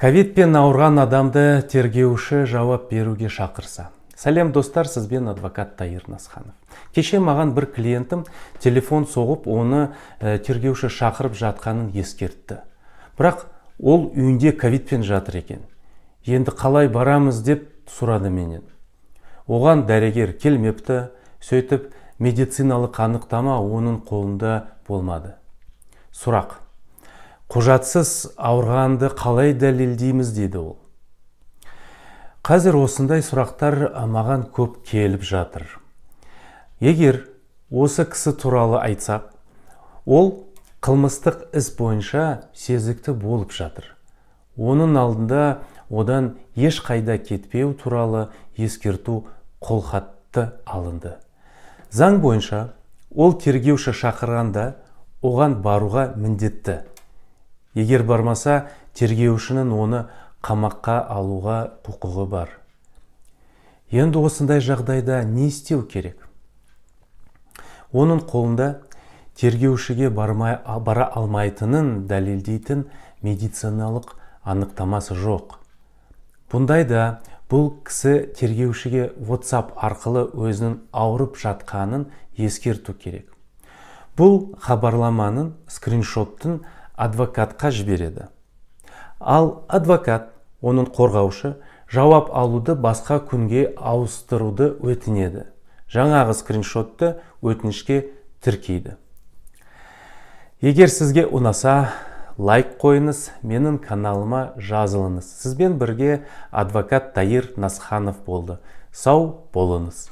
Ковидпен ауырған адамды тергеуші жауап беруге шақырса. Сәлем, достар, сізбен адвокат Таир Насханов. Кеше маған бір клиентім телефон соғып, оны тергеуші шақырып жатқанын ескертті. Бірақ ол үйінде ковидпен жатыр екен. Енді қалай барамыз деп сұрады менен. Оған дәрігер келмепті, сөйтіп медициналық анықтама оның қолында болмады. Сұрақ: құжатсыз ауырғанды қалай дәлелдейміз, дейді ол. Қазір осындай сұрақтар маған көп келіп жатыр. Егер осы кісі туралы айтсақ, ол қылмыстық іс бойынша сезікті болып жатыр. Оның алдында одан ешқайда кетпеу туралы ескерту қолхатты алынды. Заң бойынша ол тергеуші шақырғанда оған баруға міндетті. Егер бармаса, тергеушінің оны қамаққа алуға құқығы бар. Енді осындай жағдайда не істеу керек? Оның қолында тергеушіге бармай, бара алмайтынын дәлелдейтін медициналық анықтамасы жоқ. Бұндайда бұл кісі тергеушіге WhatsApp арқылы өзінің ауырып жатқанын ескерту керек. Бұл хабарламаның скриншотын адвокатқа жібереді. Ал адвокат, оның қорғаушы, жауап алуды басқа күнге ауыстыруды өтінеді. Жаңағы скриншотты өтінішке тіркейді. Егер сізге ұнаса, лайк қойыңыз, менің каналыма жазылыңыз. Сізбен бірге адвокат Таир Насханов болды. Сау болыңыз.